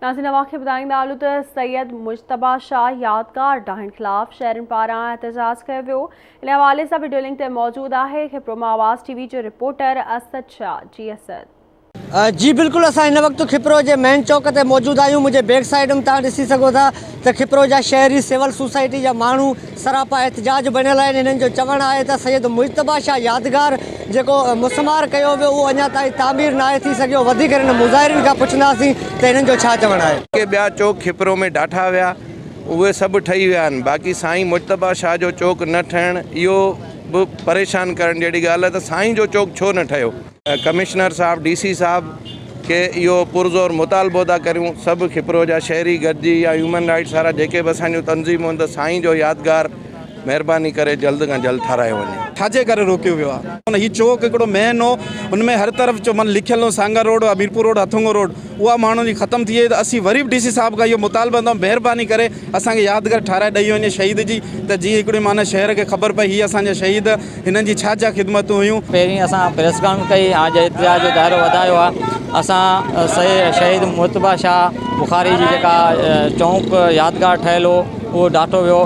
ناظرين اوهان کي ٻڌائيندا هلون ته سيد مجتبيٰ شاهه يادگار ڊاهڻ خلاف شهرين پاران احتجاج ڪيو ويو ان حوالي سان وڊيو لنڪ تي موجود آهي خبرو مان آواز ٽي وي جو رپورٽر اسد شاهه جي اسد. جي بلڪل اسان هن وقت کپرو جي مين چوڪ تي موجود آهيون منهنجي بيڪ سائيڊ م توهان ڏسي سگهو ٿا ته کپرو جا شهري سول سوسائٽي جا ماڻهو سراپا احتجاج بڻيل آهن هنن جو چوڻ آهي ته سيد مجتبيٰ شاهه يادگار جيڪو مسمار ڪيو ويو اهو اڃا تائين تعمير ناهي ٿي سگهيو وڌيڪ هنن مظاهرين کان پڇنداسين ته هنن جو ڇا چوڻ آهي. جيڪي ٻيا چوڪ کپرو ۾ ڊاٺا ويا اهي سڀ ٺهي ويا آهن باقي سائين مجتبيٰ شاهه جو چوڪ نه ٺهڻ اهو به پريشان ڪرڻ جهڙي ڳالهه آهي ته سائين جو چوڪ ڇو نه ٺهيو. ڪمشنر صاحب ڊي سي صاحب کي اهو پرزور مطالبو ٿا ڪريون سڀ کپرو جا شهري گڏجي يا هيومن رائٽس وارا جيڪي به اسان جون تنظيمون آهن ته سائين جو يادگار مهرباني ڪري جلد کان جلد ٺهرايو وڃي. ڇاجي ڪري روڪيو ويو آهي. هي چوڪ هڪڙو مين هو ان ۾ هر طرف چو من لکيل هو Sanghar road Mirpur road Hathungo road اها ماڻهن جي ختم ٿي وئي ته اسين وري به ڊي سي صاحب کان اهو مطالبو ڪندا مهرباني ڪري اسان کي يادگار ٺهرائي ڏئي وڃي شهيد جي ته جيئن هڪڙي معنيٰ شهر کي خبر پئي هي اسان جا شهيد هنن جي ڇا ڇا خدمتون هيون. پهرين اسان پريس ڪانفرنس ڪئي اڄ احتجاج جو دائرو وڌايو آهي اسان شهيد مرتضيٰ شاهه بخاري جي جيڪا چونڪ يادگار ٺهيل هو اهو ڊاٺو ويو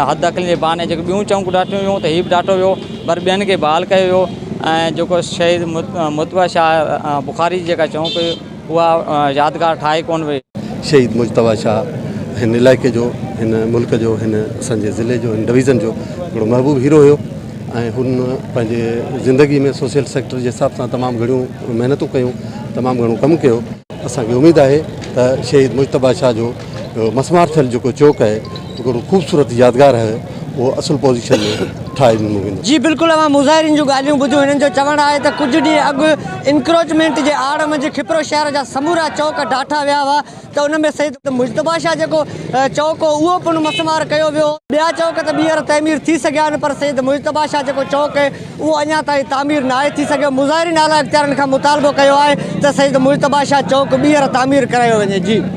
حد دخلين جي بهاني جيڪي ٻيون چونڪون ڊاٺيون ويون ته هي به ڊاٺو ويو پر ٻين کي بحال ڪيو ويو ۽ جيڪو شهيد مرتضيٰ شاهه بخاري جي جيڪا چونڪ هئي اها يادگار ٺاهي ڪونه وئي. شهيد مجتبيٰ شاهه هن علائقي جو، هن ملڪ جو، هن اسان جي ضلعي جو، هن ڊويزن جو هڪڙو محبوب هيرو هيو ۽ هن پنهنجي زندگي ۾ سوشل سيڪٽر جي حساب سان تمام گهڻيون محنتون ڪيون، تمام گهڻو ڪم ڪيو. اسان کي اميد آهي ته شهيد مجتبيٰ شاهه جو مسمار ٿيل جيڪو چوڪ آهي هڪڙو خوبصورت يادگار آهي اهو اصل پوزيشن ۾ ٺاهي ڏنو ويندو. جي بلڪل اوهان مظاهرين جون ڳالهيون ٻڌيون هنن جو چوڻ آهي ته ڪجهه ڏينهن اڳ انڪروچمينٽ جي آڙ منجهه کپرو شهر جا سمورا چوڪ ڊاٺا ويا هئا ته ان ۾ سيد مجتبيٰ شاهه جيڪو چوڪ هو اهو پڻ مسمار ڪيو ويو هو. ٻيا چوڪ ته ٻيهر تعمير ٿي سگهيا آهن پر سيد مجتبيٰ شاهه جيڪو چوڪ آهي اهو اڃا تائين تعمير ناهي ٿي سگهيو. مظاهرين اعليٰ اختيارين کان مطالبو ڪيو آهي ته سيد مجتبيٰ شاهه چوڪ ٻيهر تعمير ڪرايو وڃي. جي.